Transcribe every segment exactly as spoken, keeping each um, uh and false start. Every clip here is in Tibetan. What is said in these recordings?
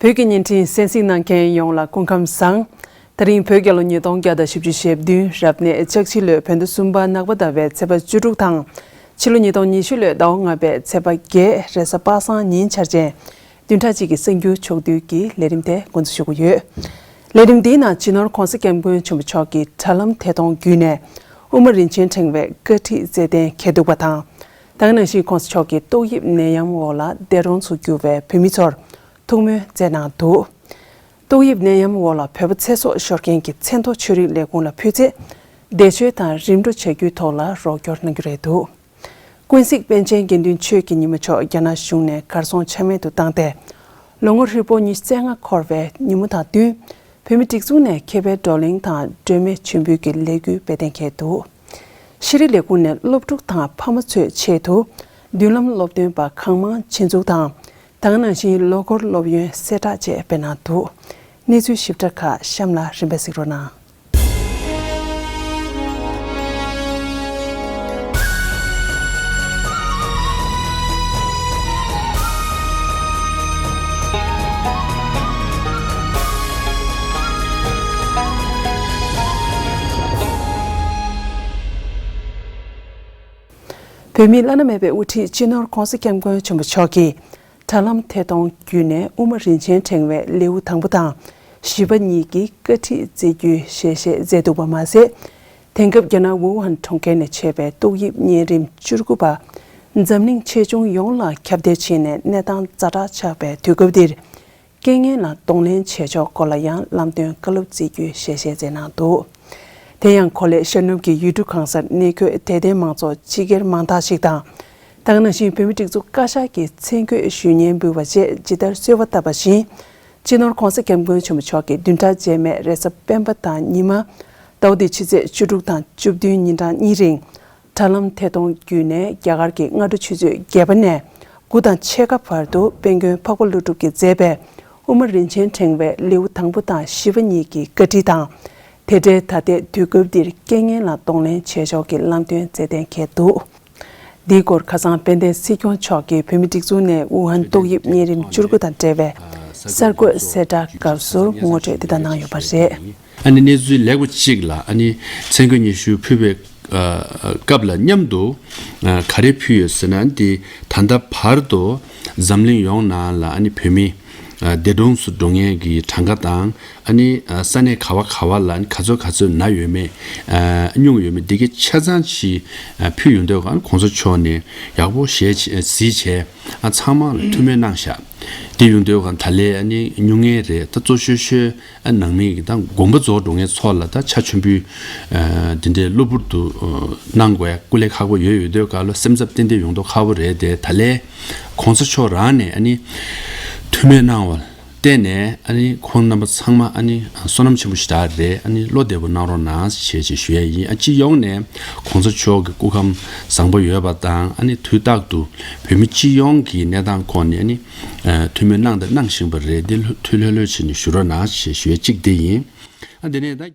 བོད་ཀྱི་བརྙན་འཕྲིན་གསན་གཟིགས་གནང་མཁན་ཡོངས་ལ་སྐུ་ཁམས་བཟང་། དེ་རིང་བོད་རྒྱལ་ལོ་ཉིས་སྟོང་བརྒྱ་དང་བཞི་བཅུ་ཞེ་བདུན་རབ་གནས་ལྕགས་བྱི་ལོའི་བོད་ཟླ་གསུམ་པ་ནག་པ་ཟླ་བའི་ཚེས་པ་བཅུ་དྲུག་དང་། ཕྱི་ལོ་ཉིས་སྟོང་ཉི་ཤུ་ལོའི་ཟླ་བ་ལྔ་པའི་ཚེས་པ་བརྒྱད་རེས་གཟའ་པ་སངས་ཉིན་འཆར་ཅན། བདུན་ཕྲག་གཅིག་གི་གསར་འགྱུར་ཕྱོགས་བསྡུས་ཀྱི་ལས་རིམ་དེ་འགོ་འཛུགས་ཞུ་གི་ཡོད། ལས་རིམ་འདིའི་ནང་སྤྱི་ནོར་༧གོང་ས་༧སྐྱབས་མགོན་ཆེན་པོ་མཆོག་གིས་དྲ་ལམ་ཐད་གཏོང་བརྒྱུད་ནས་དབུ་མ་རིན་ཆེན་ཕྲེང་བའི་བཀའ་ཁྲིད་མཛད་གཏན་འཁེལ་འདུག་པ་དང་། ད་ག་ནང་བཞིན་༧གོང་ས་མཆོག་གིས་ཏོག་དབྱིབས་ནད་ཡམས་འོག་ལ་འདས་གྲོངས་སུ་གྱུར་བའི་བོད་མི་ཚོར་ཐུགས་སྨོན་མཛད་གནང་འདུག་ཏོག་དབྱིབས་ནད་ཡམས་འོག་ལ་བོད་པ་ཚེ་སྲོག་ཤོར་མཁན་གྱི་མཚན་ཐོ་ཆོས་རིག་ལས་ཁུངས་ལ་ཕུལ་ཚེ། བདེ་བྱོས་དང་རིམ་གྲོ་བྱ་རྒྱུའི་ཐོག་ལ་རོགས་སྐྱོར་གནང་རྒྱུ་རེད་འདུག་ཀུན་གཟིགས་པཎ་ཆེན་དགེ་འདུན་ཆོས་ཀྱི་ཉི་མ་མཆོག་རྒྱ་ནག་གཞུང་ནས་གར་སོང་ཆ་མེད་དུ་བཏང་སྟེ། ལོ་ངོ་ཧྲིལ་པོ་ཉི་ཤུ་རྩ་ལྔ་འཁོར་བའི་ཉིན་མོ་དང་བསྟུན། བོད་མི་སྒྲིག་འཛུགས་ནས་མཁས་པའི་བགྲོ་གླེང་དང་སྒྲོན་མེ་མཆོད་འབུལ་གྱི་ལས་འགུལ་སྤེལ་གཏན་འཁེལ་འདུག་ཤེས་རིག་ལས་ཁུངས་ནས་སློབ་ཕྲུག་དང་ཕ་མ་ཚོའི་ཆེད་དུ། མདུན་ལམ་སློབ་སྟོན་པ་གང་མང་ཆེད་འཛུགས་དང་། ད་ག་ནང་བཞིན་ལོ་འཁོར་སློབ་ཡོན་གསལ་བསྒྲགས་བཅས་སྤེལ་གནང་འདུག་གནས་ཚུལ་ཞིབ་ཕྲ་ཁག་གཤམ་ལ་རིམ་པས་གཟིགས་རོགས་གནང་། བོད་མིའི་བླ་ན་མེད་པའི་དབུ་ཁྲིད་སྤྱི་ནོར་༧གོང་ས་༧སྐྱབས་མགོན་ཆེན་པོ་མཆོག་གིས། དྲ་ལམ་ཐད་གཏོང་བརྒྱུད་ནས་དབུ་མ་རིན་ཆེན་ཕྲེང་བའི་ལེའུ་དང་པོ་དང་བཞི་པ་གཉིས་ཀྱི་བཀའ་ཁྲིད་བསྩལ་རྒྱུའི་ཞལ་བཞེས་མཛད་འདུག་པ་མ་ཟད། དེང་སྐབས་རྒྱ་ནག་ཝུ་ཧན་གྲོང་ཁྱེར་ནས་མཆེད་པའི་ཏོག་དབྱིབས་གཉན་རིམས་བཅུ་དགུ་པ་འཛམ་གླིང་ཆེ་ཆུང་ཡོངས་ལ་ཁྱབ་གདལ་ཕྱིན་ནས་གནས་སྟངས་ཛ་དྲག་ཆགས་པའི་དུས་སྐབས་འདིར། རྐྱེན་ངན་ལ་གདོང་ལེན་བྱེད་ཕྱོགས་སྐོར་ལ་ཡང་ལམ་སྟོན་བཀའ་སློབ་བསྩལ་རྒྱུའི་ཞལ་བཞེས་མཛད་གནང་འདུག་དེ་ཡང་གོ་ལའི་ཤར་ནུབ་ཀྱི་ཡུལ་གྲུ་གང་སར་གནས་འཁོད་དད་ལྡན་མང་ཚོགས་སྤྱི་སྒེར་མང་དག་ཞིག་དང་། ད་ག་ནང་བཞིན་བོད་མི་སྒྲིག་འཛུགས་བཀའ་ཤག་གི་མཚན་འཁོད་ཞུ་སྙན་འབུལ་བ་བཅས་ཇི་ལྟར་གསོལ་བ་བཏབ་པ་བཞིན། སྤྱི་ནོར་༧གོང་ས་༧སྐྱབས་མགོན་ཆེན་པོ་མཆོག་གིས་བདུན་ཕྲག་རྗེས་མའི་རེས་གཟའ་སྤེན་པ་དང་ཉི་མ། ཟླ་བ་འདིའི་ཕྱི་ཚེས་བཅུ་དྲུག་དང་བཅུ་བདུན་ཉིན་གྲངས་གཉིས་རིང་། དྲ་ལམ་ཐད་གཏོང་བརྒྱུད་ནས་རྒྱ་གར་གྱི་སྔ་དྲོ་ཆུ་ཚོད་བརྒྱད་པ་ནས་དགུ་དང་ཕྱེད་ཀ་བར་དུ་དཔལ་མགོན་འཕགས་པ་ཀླུ་སྒྲུབ་ཀྱིས་མཛད་པའི་དབུ་མ་རིན་ཆེན་ཕྲེང་བའི་ལེའུ་དང་པོ་དང་བཞི་པ་གཉིས་ཀྱི་བཀའ་ཁྲིད་དང་། དེ་འབྲེལ་ད་ལྟའི་དུས་སྐབས་འདིར་རྐྱེན་ངན་ལ་གདོང་ལེན་བྱེད་ཕྱོགས་ཀྱི་ལམ་སྟོན་མཛད་གཏན་འཁེལ་འདུག་འདིའི་སྐོར་ཁ་སང་དཔལ་ལྡན་སྲིད་སྐྱོང་མཆོག་གིས་བོད་མི་སྒྲིག་འཛུགས་ནས་ཝུ་ཧན་ཏོག་དབྱིབས་གཉན་རིམས་བཅུ་དགུ་དང་འབྲེལ་བའི་གསར་འགོད་གསལ་བསྒྲགས་སྐབས་སུ་ངོ་སྤྲོད་འདི་ལྟར་གནང་ཡོད་པ་རེད། ཨ་ནི་གནས་ཚུལ་ལེགས་པ་གཅིག་ལ་ཨ་ནི་མཚན་འཁོད་སྙན་ཞུ་ཕུལ་བའི་ཨ་སྐབས་ལ་མཉམ་དུ་ཨ་ག་རེ་ཕུལ་ཡོད་ཟེར་ན། འདི་ད་ལྟ་བར་དུ་འཛམ་གླིང་ཡོངས་ནང་ལ་ཨ་ནི་བོད་མི་ཨ་འདས་གྲོངས་སུ་འགྲོ་མཁན་གྱི་གྲངས་ཀ་དང་། ཨ་ནི་ཨ་ས་གནས་ག་བ་ག་བ་ལ་ཨ་ནི་ག་ཚོད་ག་ཚོད་ན་ཡོད་མེད། ཨ་སྙུང་ཡོད་མེད་འདི་གའི་ཆ་ཚང་ཅིག་ཨ་ཕུལ་ཡོང་དུས་ག་ཨ་ནི་གོང་ས་མཆོག་ནས་ཡག་པོ་ཞལ་གཟིགས་བྱས། ཨ་ཚང་མ་ལ་ཐུགས་སྨོན་གནང་ཤག་དེ་ཡོང་དུས་ག་ད་ལས་ཨ་ནི་སྙུང་ངེས་རེད། ད་གཙོ་ཤོས་ཤོས་ཨ་ནང་མི་གི་ད་དགོངས་པ་རྫོགས་འགྲོ་མཁན་ཚོ་ལ་ད་ཕྱག་མཆོད་འབུལ་ཨ་འདི་འདྲའི་གློ་བུར་དུ་ཨ་གནང་དགོས་སྐུ་ལས་ཁག་པོ་ཡོད་ཡོད་དུས་ག་ལ་སེམས་འཚབ་ཏན་ཏན་ཡོང་མདོག་ཁ་པོ་རེད་དེ། ད་ལས་གོང་ས་མཆོག་རང་ནས་ཨ་ནི་ཐུགས་སྨོན་གནང་བ་བརྟེན་ནས་ཨ་ནི་ཁོང་རྣམ་པ་ཚང་མ་ཨ་ནི་བསོད་ནམས་ཆེན་པོ་ཞེ་དྲག་རེད། ཨ་ནི་བློ་བདེ་པོ་གནང་རོགས་གནང་ཞེས་ཞེས་ཞུ་ཡ་ཡིན། ཨ་སྤྱི་ཡོངས་ནས་གོང་ས་མཆོག་གི་སྐུ་ཁམས་བཟང་པོ་ཡོད་པ་དང་། ཨ་ནི་དུས་རྟག་ཏུ་བོད་མི་སྤྱི་ཡོངས་ཀྱི་གནས་སྟངས་སྐོར་ནས་ཨ་ནི་ཨ་ཐུགས་སྨོན་གནང་དང་གནང་བཞིན་པ་རེད། འདི་ཐུགས་ལྷོད་ལྷོད་བྱས་ནས་བཞུགས་རོགས་གནང་ཞེས་ཞུ་ཡ་གཅིག་འདི་ཡིན། ཨ་དེ་ནས་ད།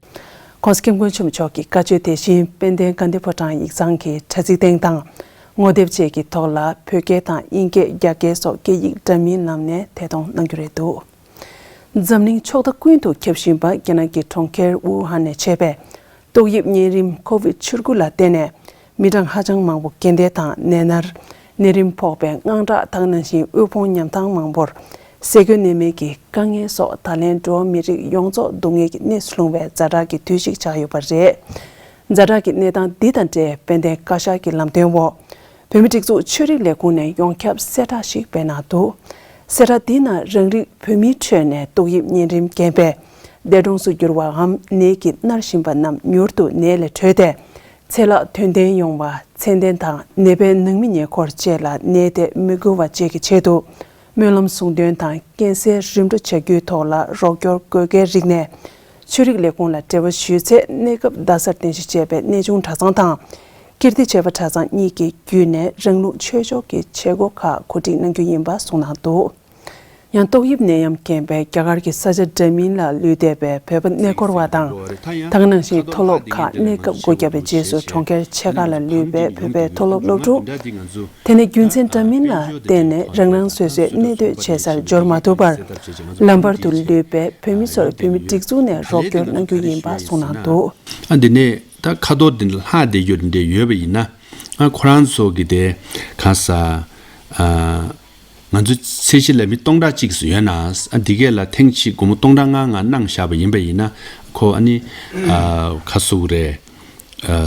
གོང་ས་སྐྱབས་མགོན་ཆེན་པོ་མཆོག་གི་བཀའ་ཆོས་དེ་བཞིན་དཔལ་ལྡན་དགའ་ལྡན་ཕོ་བྲང་ཡིག་ཚང་གི་དྲ་ཚིགས་སྟེང་དང་ངོ་དེབ་བཅས་ཀྱི་ཐོག་ལ་བོད་སྐད་དང་དབྱིན་སྐད། རྒྱ་སྐད་སོགས་སྐད་ཡིག་འདྲ་མིན་ལམ་ནས་ཐད་གཏོང་གནང་རྒྱུ་རེད་འདུག་འཛམ་གླིང་ཕྱོགས་མཐའ་ཀུན་ཏུ་ཁྱབ་བཞིན་པ་རྒྱ་ནག་གི་གྲོང་ཁྱེར་ཝུ་ཧན་ནས་མཆེད་པའི་ཏོག་དབྱིབས་གཉན་རིམས་ཁོ་ཝིད་བཅུ་དགུ་ལ་བརྟེན་ནས་མི་གྲངས་ཧ་ཅང་མང་པོ་རྐྱེན་འདས་དང་ནད་མནར། ནད་རིམས་ཕོག་པའི་དངངས་སྐྲག་དང་ནང་བཞིན་དབུལ་ཕོངས་ཉམ་ཐག་མང་པོར་ཟས་གོས་གནས་མལ་གྱི་དཀའ་ངལ་སོགས་ད་ལན་འགྲོ་བ་མི་རིགས་ཡོངས་རྫོགས་སྡུག་བསྔལ་གྱི་གནས་སུ་ལྷུང་བའི་ཛ་དྲག་གི་དུས་ཤིག་ཆགས་ཡོད་པ་རེད། ཛ་དྲག་གི་གནས་སྟངས་འདི་དང་འབྲེལ་དཔལ་ལྡན་བཀའ་ཤག་གི་ལམ་སྟོན་འོག་བོད་མི་སྒྲིག་འཛུགས་ཆོས་རིག་ལས་ཁུངས་ནས་ཡོངས་ཁྱབ་གསལ་བསྒྲགས་ཤིག་སྤེལ་གནང་འདུག་གསལ་བསྒྲགས་འདིའི་ནང་རང་རིགས་བོད་མིའི་ཁྲོད་ནས་ཏོག་དབྱིབས་གཉན་རིམས་རྐྱེན་པས་འདས་གྲོངས་སུ་གྱུར་བའམ་ནད་ཀྱིས་མནར་བཞིན་པ་རྣམས་མྱུར་དུ་ནད་ལས་གྲོལ་ཏེ། ཚེ་ལྷག་དོན་ལྡན་ཡོང་བ། མཚན་ལྡན་དང་ནད་པའི་ནང་མི་ཉེ་འཁོར་བཅས་ལ་ནད་དེ་མི་འགོ་བ་བཅས་ཀྱི་ཆེད་དུ་སྨོན་ལམ་གསུང་འདོན་དང་རྐྱེན་སེལ་རིམ་གྲོ་བྱ་རྒྱུའི་ཐོག་ལ་རོགས་སྐྱོར་དགོས་གལ་རིགས་ནས་ཆོས་རིག་ལས་ཁུངས་ལ་འབྲེལ་བ་ཞུས་ཚེ། གནས་སྐབས་རྡ་སར་རྟེན་གཞི་བྱས་པའི་གནས་ཆུང་གྲྭ་ཚང་དང་ཀིརྟི་བྱེས་པ་གྲྭ་ཚང་གཉིས་ཀྱི་བརྒྱུད་ནས་རང་ལུགས་ཆོས་ཕྱོགས་ཀྱི་བྱེད་སྒོ་ཁག་གོ་སྒྲིག་གནང་རྒྱུ་ཡིན་པ་གསུངས་གནང་འདུག་ཡང་ཏོག་དབྱིབས་ནད་ཡམས་རྐྱེན་པས་རྒྱ་གར་གྱི་ས་ཆ་འདྲ་མིན་ལ་ལུས་བསྡད་པའི་བོད་པ་གནས་སྐོར་བ་དང་། ད་ག་ནང་བཞིན་མཐོ་སློབ་ཁག་གནས་སྐབས་སྒོ་བརྒྱབ་པའི་རྗེས་སུ་གྲོང་ཁྱེར་ཆེ་ཁག་ལ་ལུས་པའི་བོད་པའི་མཐོ་སློབ་སློབ་ཕྲུག་དེ་ནི་རྒྱུ་མཚན་འདྲ་མིན་ལ་བརྟེན་ནས་རང་རང་སོ་སོའི་གནས་སྡོད་བྱེད་སར་འབྱོར་མ་ཐུབ་པར། ལམ་བར་དུ་ལུས་པའི་བོད་མི་ཚོར་བོད་མི་སྒྲིག་འཛུགས་ནས་རོགས་སྐྱོར་གནང་རྒྱུ་ཡིན་པ་གསུངས་གནང་འདུག་ཨ་འདི་ནས་ད་ཁ་ཐོར་འདི་ལྷག་བསྡད་རྒྱུ་འདྲ་ཡོད་པ་ཡིན་ན། ཨ་ཁོ་རང་ཚོ་གི་དེ་ག་ས་ཨ། ང་ཚོའི་ཚད་གཞི་ལ་མི་སྟོང་ཕྲག་གཅིག་ཙམ་ཡོད་ན། ཨ་འདི་གས་ལ་ཐེངས་གཅིག་སྒོར་མོ་སྟོང་ཕྲག་ལྔ་ལྔ་གནང་བཞག་པ་ཡིན་པ་ཡིན་ན། ཁོ་ཨ་ནི་ཨ་ག་ཟེར་དགོས་རེད། ཨ་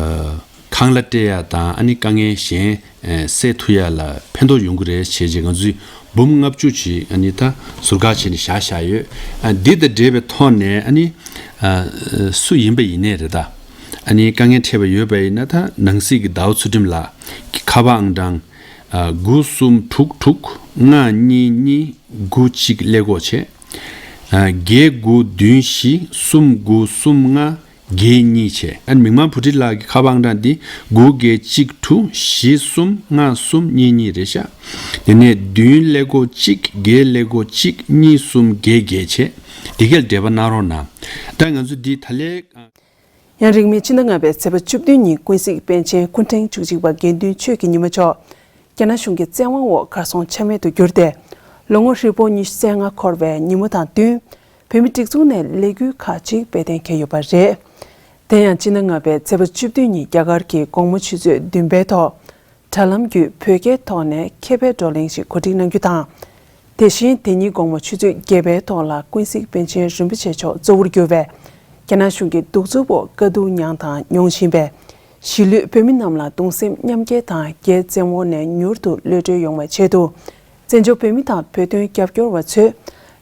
ཁང་གླ་སྤྲད་ཡ་དང་ཨ་ནི་དཀའ་ངལ་གཞན་ཨ་སེལ་ཐུབ་ཡ་ལ་ཕན་ཐོགས་ཡོང་གི་རེད་བྱས་རྗེས་ང་ཚོས་འབུམ་ལྔ་བཅུ་ཅིག་ཨ་ནི་ད་ཟུར་བཀག་བྱས་ནས་བཞག་བཞག་ཡོད། ཨ་འདི་དང་འབྲེལ་བའི་ཐོག་ནས་ཨ་ནི་ཨ་སུ་ཡིན་པ་ཡིན་ནའི་རེད། ད་ཨ་ནི་དཀའ་ངལ་འཕྲད་པ་ཡོད་པ་ཡིན་ན། ད་ནང་སྲིད་ཀྱི་ཟླ་བ་ཚུལ་ཁྲིམས་ལགས་ཀྱི་ཁ་པར་ཨང་གྲངས་དགུ་གསུམ་དྲུག་དྲུག་ལྔ་གཉིས་གཉིས་དགུ་གཅིག་ཀླད་ཀོར་བྱས། བརྒྱད་དགུ་བདུན་བཞི་གསུམ་དགུ་གསུམ་ལྔ་བརྒྱད་གཉིས་བྱས། ཨ་ནི་མིག་དམར་བུ་ཁྲིད་ལགས་ཀྱི་ཁ་པར་ཨང་གྲངས་འདི་དགུ་བརྒྱད་གཅིག་དྲུག་བཞི་གསུམ་ལྔ་གསུམ་གཉིས་གཉིས་རེད་ཤག་དེ་ནས་བདུན་ཀླད་ཀོར་གཅིག་བརྒྱད་ཀླད་ཀོར་གཅིག་གཉིས་གསུམ་བརྒྱད་བརྒྱད་བྱས། འདི་གས་འབྲེལ་བ་གནང་རོགས་གནང་། ད་ང་ཚོ་འདི་ད་ལས། ཡང་རིང་མིན་ཕྱི་ཟླ་ལྔ་པའི་ཚེས་པ་བཅུ་བདུན་ཉིན་ཀུན་གཟིགས་པཎ་ཆེན་སྐུ་ཕྲེང་བཅུ་གཅིག་པ་དགེ་འདུན་ཆོས་ཀྱི་ཉི་མ་མཆོག་རྒྱ་ནག་གཞུང་གི་བཙན་དབང་འོག་གར་སོང་ཆ་མེད་དུ་གྱུར་ཏེ། ལོ་ངོ་ཧྲིལ་པོ་ཉི་ཤུ་རྩ་ལྔ་འཁོར་བའི་ཉིན་མོ་དང་བསྟུན། བོད་མི་སྒྲིག་འཛུགས་ནས་ལས་འགུལ་ཁག་ཅིག་སྤེལ་གཏན་འཁེལ་ཡོད་པ་རེད། དེ་ཡང་ཕྱི་ཟླ་ལྔ་པའི་ཚེས་པ་བཅུ་བདུན་ཉིན་རྒྱ་གར་གྱི་དགོང་མོ་ཆུ་ཚོད་བདུན་པའི་ཐོག་དྲ་ལམ་བརྒྱུད་བོད་སྐད་ཐོག་ནས་མཁས་པའི་བགྲོ་གླེང་ཞིག་གོ་སྒྲིག་གནང་རྒྱུ་དང་། དེ་བཞིན་དེ་ཉིན་དགོང་མོ་ཆུ་ཚོད་བརྒྱད་པའི་ཐོག་ལ་ཀུན་གཟིགས་པཎ་ཆེན་རིན་པོ་ཆེ་མཆོག་གཙོ་བོར་གྱུར་བའི་རྒྱ་ནག་གཞུང་གི་གདུག་རྩུབ་འོག་དཀའ་སྡུག་མྱངས་དང་མྱོང་བཞིན་པའི་གཞིས་ལུས་བོད་མི་རྣམས་ལ་གདུང་སེམས་མཉམ་སྐྱེད་དང་རྒྱའི་བཙན་འོག་ནས་མྱུར་དུ་གློད་གྲོལ་ཡོང་བའི་ཆེད་དུ། བཙན་བྱོལ་བོད་མི་དང་བོད་དོན་རྒྱབ་སྐྱོར་བ་ཚོས་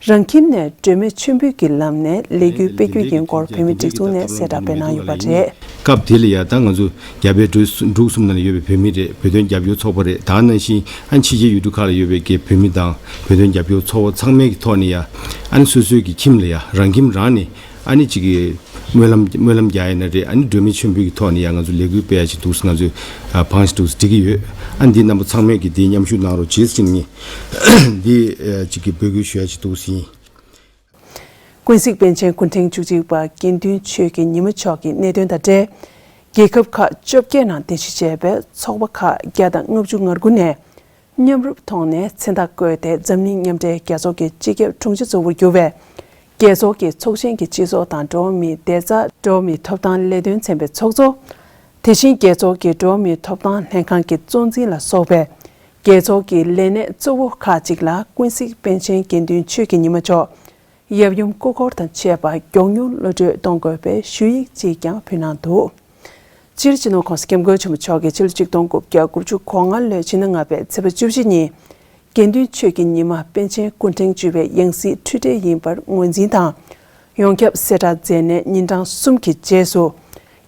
རང་ཁྱིམ་ནས་སྒྲོན་མེ་མཆོད་འབུལ་གྱི་ལམ་ནས་ལས་འགུལ་སྤེལ་རྒྱུ་ཡིན་སྐོར་བོད་མི་སྒྲིག་འཛུགས་ནས་གསལ་བསྒྲགས་སྤེལ་གནང་ཡོད་པ་རེད། སྐབས་དེ་ལ་ཡ་ད་ང་ཚོ་རྒྱ་བལ་འབྲུག་གསུམ་ནང་ལ་ཡོད་པའི་བོད་མི་རེད། བོད་དོན་རྒྱབ་སྐྱོར་ཚོགས་པ་རེད། ད་ནང་བཞིན་ཨ་ནི་ཕྱི་རྒྱལ་ཡུལ་གྲུ་ཁག་ལ་ཡོད་པའི་གི་བོད་མི་དང་བོད་དོན་རྒྱབ་སྐྱོར་ཚོགས་པ་ཚང་མའི་གི་ཐོག་ནས་ཡ་ཨ་ནི་སོ་སོའི་གི་ཁྱིམ་ལ་ཡ་རང་ཁྱིམ་རང་ནས་ཨ་ནི་གཅིག་གི་སྨོན་ལམ་སྨོན་ལམ་རྒྱག་ཡ་ན་རེད། ཨ་ནི་སྒྲོན་མེ་མཆོད་འབུལ་གི་ཐོག་ནས་ཡ་ང་ཚོ་ལས་འགུལ་སྤེལ་ཡ་ཅིག་འདུག་ང་ཚོས་ཨ་ཕངས་ཤིག་འདུག་འགྲིག་གི་ཡོད། ཨ་ནི་འདི་རྣམ་པ་ཚང་མས་གི་འདི་མཉམ་ཞུགས་གནང་རོགས་བྱེད་ཟེར་ནས་འདི་ཨ་གཅིག་གི་འབོད་སྐུལ་ཞུ་ཡ་ཅིག་འདུག་ཡིན། ཀུན་གཟིགས་པཎ་ཆེན་སྐུ་ཕྲེང་བཅུ་གཅིག་པ་དགེ་འདུན་ཆོས་ཀྱི་ཉི་མ་མཆོག་གི་གནད་དོན་དང་འབྲེལ། རྒྱལ་ཁབ་ཁག་བཅོ་བརྒྱད་ནང་རྟེན་གཞི་བྱས་པའི་ཚོགས་པ་ཁག་བརྒྱ་དང་ལྔ་བཅུ་ང་དགུ་ནས་མཉམ་རུབ་ཐོག་ནས་མཚན་རྟགས་བཀོད་དེ། འཛམ་གླིང་མཉམ་འབྲེལ་རྒྱལ་ཚོགས་ཀྱི་སྤྱི་ཁྱབ་དྲུང་ཆེ་གཙོ་བོར་གྱུར་བའི་རྒྱལ་ཚོགས་ཀྱི་ཚོགས་ཆེན་གྱི་སྤྱི་ཚོགས་དང་འགྲོ་བ་མིའི་བདེ་རྩ། འགྲོ་བ་མིའི་ཐོབ་ཐང་ལས་དོན་ཚན་པའི་ཚོགས་གཙོ། དེ་བཞིན་རྒྱལ་ཚོགས་ཀྱི་འགྲོ་བ་མིའི་ཐོབ་ཐང་ལྷན་ཁང་གི་གཙོ་འཛིན་ལ་སོགས་པའི་རྒྱལ་ཚོགས་ཀྱི་ལས་སྣེ་གཙོ་བོ་ཁག་ཅིག་ལ་ཀུན་གཟིགས་པཎ་ཆེན་དགེ་འདུན་ཆོས་ཀྱི་ཉི་མ་མཆོག་ཡབ་ཡུམ་སྐུ་འཁོར་དང་བཅས་པ་མགྱོགས་མྱུར་གློད་གྲོལ་གཏོང་དགོས་པའི་ཞུ་ཡིག་ཅིག་ཀྱང་ཕུལ་གནང་འདུག་སྤྱིར་སྤྱི་ནོར་༸གོང་ས་༸སྐྱབས་མགོན་ཆེན་པོ་མཆོག་གིས་ཕྱི་ལོ་ཆིག་སྟོང་དགུ་བརྒྱ་དགུ་བཅུ་གོ་ལྔ་ལོའི་ཕྱི་ཟླ་ལྔ་པའི་ཚེས་པ་བཅུ་བཞི་ཉིན། དགེ་འདུན་ཆོས་ཀྱི་ཉི་མ་པཎ་ཆེན་སྐུ་ཕྲེང་བཅུ་པའི་ཡང་སྲིད་འཁྲུལ་བྲལ་ཡིན་པར་ངོས་འཛིན་དང་། ཡོངས་ཁྱབ་གསལ་བསྒྲགས་མཛད་ནས་ཉིན་གྲངས་གསུམ་གྱི་རྗེས་སུ།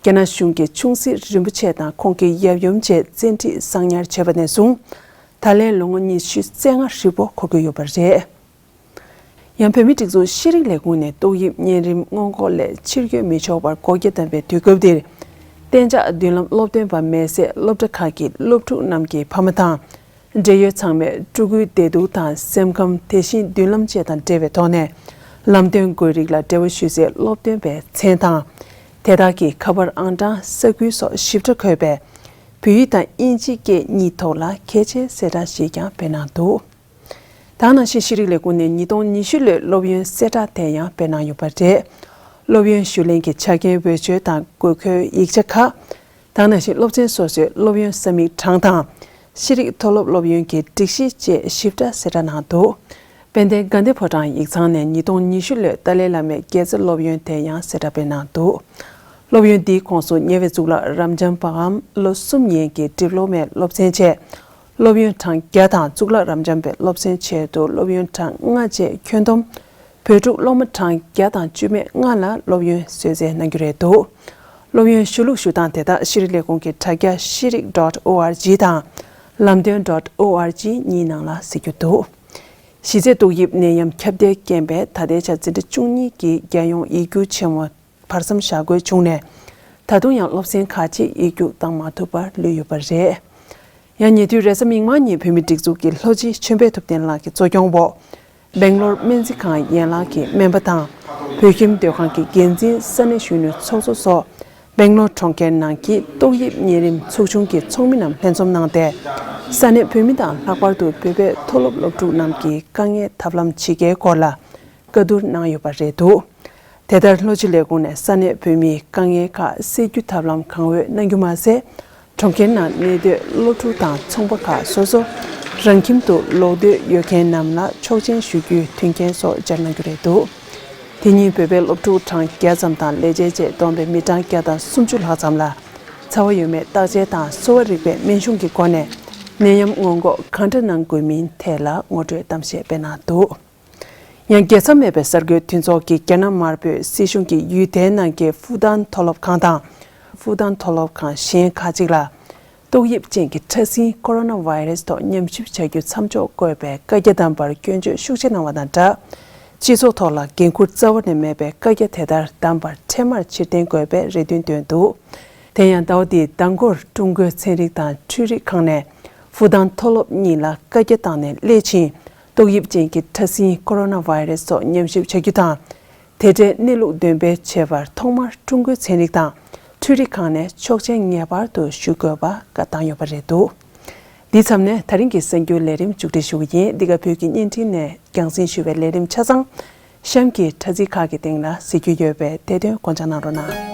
རྒྱ་ནག་གཞུང་གི་ཆུང་སྲིད་རིན་པོ་ཆེ་དང་ཁོང་གི་ཡབ་ཡུམ་བཅས་བཙན་ཁྲིད་གསང་ཉར་བྱས་པ་ནས་བཟུང་། ད་ལན་ལོ་ངོ་ཉི་ཤུ་རྩ་ལྔ་ཧྲིལ་པོ་འཁོར་གྱི་ཡོད་པ་རེད། ཡང་བོད་མིའི་སྒྲིག་འཛུགས་ཤེས་རིག་ལས་ཁུངས་ནས་ཏོག་དབྱིབས་གཉན་རིམས་སྔོན་འགོག་སླད་ཕྱིར་སྐྱོད་མི་ཆོག་པར་སྒོ་རྒྱ་བསྡམས་པའི་དུས་སྐབས་འདིར། གཏན་འཇགས་མདུན་ལམ་སློབ་སྟོན་པ་མེད་སའི་སློབ་གྲྭ་ཁག་གི་སློབ་ཕྲུག་རྣམས་ཀྱི་ཕ་མ་དང་། འབྲེལ་ཡོད་ཚང་མས་ཕྲུ་གུའི་བདེ་སྡུག་དང་སེམས་ཁམས། དེ་བཞིན་མདུན་ལམ་བཅས་དང་འབྲེལ་བའི་ཐོག་ནས། ལམ་སྟོན་དགོས་རིགས་ལ་འབྲེལ་བ་ཞུ་སའི་སློབ་སྟོན་པའི་མཚན་དང་། དེ་དག་གི་ཁ་པར་ཨང་གྲངས། ས་ཁུལ་སོགས་ཞིབ་ཕྲ་འཁོད་པའི་བོད་ཡིག་དང་དབྱིན་ཇི་སྐད་གཉིས་ཐོག་ལ་གལ་ཆེའི་གསལ་བསྒྲགས་ཤིག་ཀྱང་སྤེལ་གནང་འདུག་ད་ག་ནང་བཞིན་ཤེས་རིག་ལས་ཁུངས་ནས་ཉིས་སྟོང་ཉི་ཤུ་ལོའི་སློབ་ཡོན་གསལ་བསྒྲགས་དེ་ཡང་སྤེལ་གནང་ཡོད་པ་རེད། སློབ་ཡོན་ཞུ་ལེན་གྱི་ཆ་རྐྱེན་འོས་ཆོས་དང་དགོས་མཁོའི་ཡིག་ཆ་ཁག་ད་ག་ནང་བཞིན་སློབ་ཚན་སོ་སོའི་སློབ་ཡོན་ས་མིག་གྲངས་དང་། ཤེས་རིག་མཐོ་སློབ་སློབ་ཡོན་གྱི་སྒྲིག་གཞི་བཅས་ཞིབ་ཕྲ་གསལ་བསྒྲགས་གནང་འདུག་དཔལ་ལྡན་དགའ་ལྡན་ཕོ་བྲང་ཡིག་ཚང་ནས་ཉིས་སྟོང་ཉི་ཤུ་ལོའི་ཏཱ་ལའི་བླ་མའི་དགེ་རྩ་སློབ་ཡོན་དེ་ཡང་གསལ་བསྒྲགས་སྤེལ་གནང་འདུག་སློབ་ཡོན་འདིའི་ཁོངས་སུ་ཉེ་བའི་གཙུག་ལག་རབ་འབྱམས་པའམ་ལོ་གསུམ་ཡན་གྱི་ཌིབ་ལོ་མའི་སློབ་ཚན་བཅས་སློབ་ཡོན་གྲངས་བརྒྱ་དང་། གཙུག་ལག་རབ་འབྱམས་པའི་སློབ་ཚན་ཆེད་དུ་སློབ་ཡོན་གྲངས་ལྔ་བཅས་ཁྱོན་བསྡོམས། བོད་ཕྲུག་སློབ་མ་གྲངས་བརྒྱ་དང་བཅུ་མེད་ལྔ་ལ་སློབ་ཡོན་བཟོད་བསྲན་གནང་རྒྱུ་རེད་འདུག་སློབ་ཡོན་ཞུ་ལུགས་ཞུ་སྟངས་དེ་དག་ཤེས་རིག་ལས་ཁུངས་ཀྱི་དྲ་རྒྱ་ཤེས་རིག་ཌོཊ་ཨོ་ཨར་ཇི་དང་། ལམ་སྟོན་ཌོཊ་ཨོ་ཨར་ཇི་གཉིས་ནང་ལ་གཟིགས་རྒྱུ་འདུག་གཞི་རྩའི་ཏོག་དབྱིབས་ནད་ཡམས་ཁྱབ་གདལ་རྐྱེན་པས་ད་ལྟའི་ཆར་འཛིན་གྲྭ་བཅུ་གཉིས་ཀྱི་རྒྱལ་ཡོངས་ཡིག་རྒྱུགས་ཆེན་མོ་བར་མཚམས་བཞག་དགོས་བྱུང་ནས། ད་དུང་ཡང་སློབ་ཚན་ཁག་ཅིག་ཡིག་རྒྱུགས་བཏང་མ་ཐུབ་པར་ལུས་ཡོད་པ་རེད། ཡང་ཉེ་དུས་རེས་གཟའ་མིག་དམར་ཉིན་བོད་མིའི་སྒྲིག་འཛུགས་ཀྱི་ལྷོ་སྤྱི་ཆོས་འཕེལ་ཐུབ་བསྟན་ལགས་ཀྱི་གཙོ་སྐྱོང་འོག་སྦེང་ལོར་སྨན་རྩིས་ཁང་ཡན་ལག་གི་སྨན་པ་དང་། བོད་ཁྱིམ་སྡོད་ཁང་གི་འགན་འཛིན། ས་གནས་གཞོན་ནུ་ཚོགས་གཙོ་སོགས་སྦེང་ལོར་གྲོང་ཁྱེར་ནང་གི་ཏོག་དབྱིབས་གཉན་རིམས་ཚོགས་ཆུང་གི་ཚོགས་མི་རྣམས་ལྷན་འཛོམས་གནང་སྟེ། ས་གནས་བོད་མི་དང་ལྷག་པར་དུ་བོད་པའི་མཐོ་སློབ་སློབ་ཕྲུག་རྣམས་ཀྱི་དཀའ་ངལ་ཐབས་ལམ་ཇི་དགེའི་སྐོར་ལ་བཀའ་བསྡུར་གནང་ཡོད་པ་རེད་འདུག་དེ་ལྟར་ལྷོ་སྤྱི་ལས་ཁུངས་ནས་ས་གནས་བོད་མིའི་དཀའ་ངལ་ཁག་སེལ་རྒྱུ་ཐབས་ལམ་གང་འོས་གནང་རྒྱུ་མ་ཟད། གྲོང་ཁྱེར་ནང་གནས་སྡོད་སློབ་ཕྲུག་དང་ཚོང་པ་ཁག་སོ་སོ་རང་ཁྱིམ་དུ་ལོག་སྡོད་ཡོད་མཁན་རྣམས་ལ་ཆོག་མཆན་ཞུ་རྒྱུའི་མཐུན་རྐྱེན་སོགས་སྦྱར་གནང་རྒྱུ་རེད་འདུག་དེ་ཉིན་བོད་པའི་སློབ་ཕྲུག་གྲངས་བརྒྱ་ཙམ་དང་ལས་བྱེད་བཅས་བསྡོམས་པའི་མི་གྲངས་བརྒྱ་དང་སུམ་ཅུ་ལྷག་ཙམ་ལ་ཚ་བ་ཡོད་མེད་བརྟག་དཔྱད་དང་གསོ་བ་རིག་པའི་སྨན་གཞུང་གི་སྒོ་ནས་ནད་ཡམས་སྔོན་འགོག་གང་འདྲ་གནང་དགོས་མིན་ཐད་ལ་ངོ་སྤྲོད་གཏམ་བཤད་སྤེལ་གནང་འདུག་ཡང་རྒྱལ་མཚམས་མེད་པའི་གསར་འགོད་མཐུན་ཚོགས་ཀྱིས་རྒྱ་ནག་དམར་པོས་སྲིད་གཞུང་གིས་ཡུལ་དེའི་ནང་གི་ཧྥུ་ཏན་མཐོ་སློབ་ཁང་དང་། ཧྥུ་ཏན་མཐོ་སློབ་ཁང་གཞན་ཁག་ཅིག་ལ་ཏོག་དབྱིབས་ཅན་གྱི་ཕྲ་སྲིན་ཀོ་རོ་ན་བྷའི་རེས་ཐོག་ཉམས་ཞིབ་བྱ་རྒྱུ་མཚམས་འཇོག་དགོས་པའི་བཀའ་རྒྱ་བཏང་བར་སྐྱོན་བརྗོད་ཤུགས་ཆེ་གནང་བ་དང་སྦྲགས། སྤྱི་ཚོགས་ཐོག་ལ་འགན་འཁུར་རྩ་བ་ནས་མེད་པའི་བཀའ་རྒྱ་དེ་ལྟར་བཏང་བར་འཕྲལ་མར་ཕྱིར་འཐེན་དགོས་པའི་རེ་འདུན་བཏོན་འདུག་དེ་ཡང་ཟླ་བ་འདིའི་ཟླ་འགོར་ཀྲུང་གོའི་ཚན་རིག་དང་འཕྲུལ་རིག་ཁང་ནས་ཧྥུ་ཏན་མཐོ་སློབ་གཉིས་ལ་བཀའ་རྒྱ་བཏང་ནས་སླད་ཕྱིན། ཏོག་དབྱིབས་ཅན་གྱི་ཕྲ་སྲིན་ཀོ་རོ་ན་བྷའི་རེས་སོགས་ཉམས་ཞིབ་བྱ་རྒྱུ་དང་། དེ་འབྲེལ་གནས་ལུགས་འདོན་སྤེལ་བྱེད་པར་ཐོག་མར་ཀྲུང་གོའི་ཚན་རིག་དང་འཕྲུལ་རིག་ཁང་ནས་ཆོག་མཆན་ངེས་པར་དུ་ཞུ་དགོས་པ་བཀའ་བཏང་ཡོད་པ་རེད་འདུག་འདི་མཚམས་ནས་ད་རིང་གི་གསར་འགྱུར་ལས་རིམ་མཇུག་སྒྲིལ་ཞུ་གི་ཡིན། འདི་ག་བོད་ཀྱི་བརྙན་འཕྲིན་ནས་རྒྱང་སྲིང་ཞུ་བའི་ལས་རིམ་ཆ་ཚང་གཤམ་གྱི་དྲ་ཚིགས་ཁག་གི་སྟེང་ལ་གཟིགས་རྒྱུ་ཡོད་པས་དེ་དོན་དགོངས་འཇགས་གནང་རོགས་གནང་།